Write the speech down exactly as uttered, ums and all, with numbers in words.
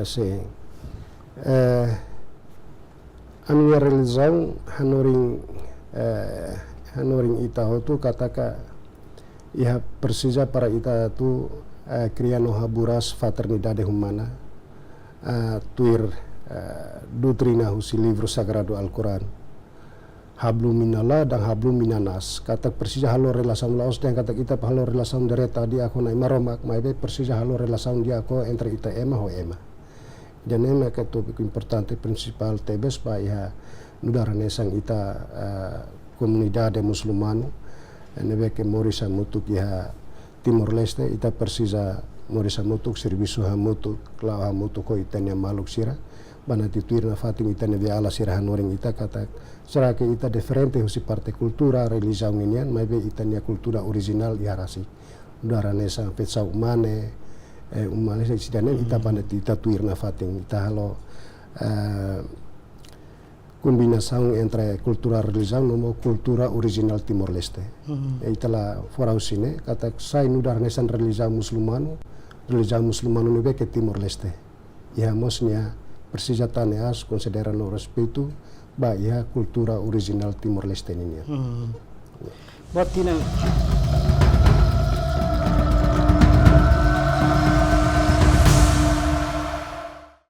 Sin. Eh, ami-nia relijiaun hanorin, eh, hanorin ita hotu katak iha presiza para ita atu, eh, kria no haburas fraternidade umana, eh, tuir, eh, doutrina husi livru sagradu Al-Quran. Hablum minallah dan hablum minannas. Katak presiza halo relasaun la'ós dehan katak ita halo relasaun direta di'ak ho Na'i Maromak, maibé presiza halo relasaun di'ak ho entre ita ema ho ema. Ida-ne'e mak tópiku importante prinsipál tebes ba iha nu'udar hanesan ita, eh, komunidade musulmanu, eh, ne'ebé ke moris hamutuk iha Timor-Leste, ita presiza moris hamutuk, servisu hamutuk, la'o hamutuk ho ita-nia maluk sira. Ba ne'e tuir nafatin ita-nia viala sira hanorin ita katak, será ke ita diferente husi parte kultura, relijiaun ninian, maibé ita-nia kultura orijinál iha rasik. Nu'udar hanesan fetsau umane, eh, uma lese sida-ne'e ita, hmm, ba ne'e ita tuir nafatin, ita halo, eh, kombinasaun entre kultura relijiaun no kultura orijinál Timor-Leste. Hmm. Ita la fora husi ne'e, katak sai nu'udar hanesan relijiaun musulmanu, relijiaun musulmanu ne'ebé ke Timor-Leste. Iha mós nia presiza tane aas, konsidera no respeitu ba iha kultura orijinál Timor-Leste ninian. Hmm. Boot tiha ona.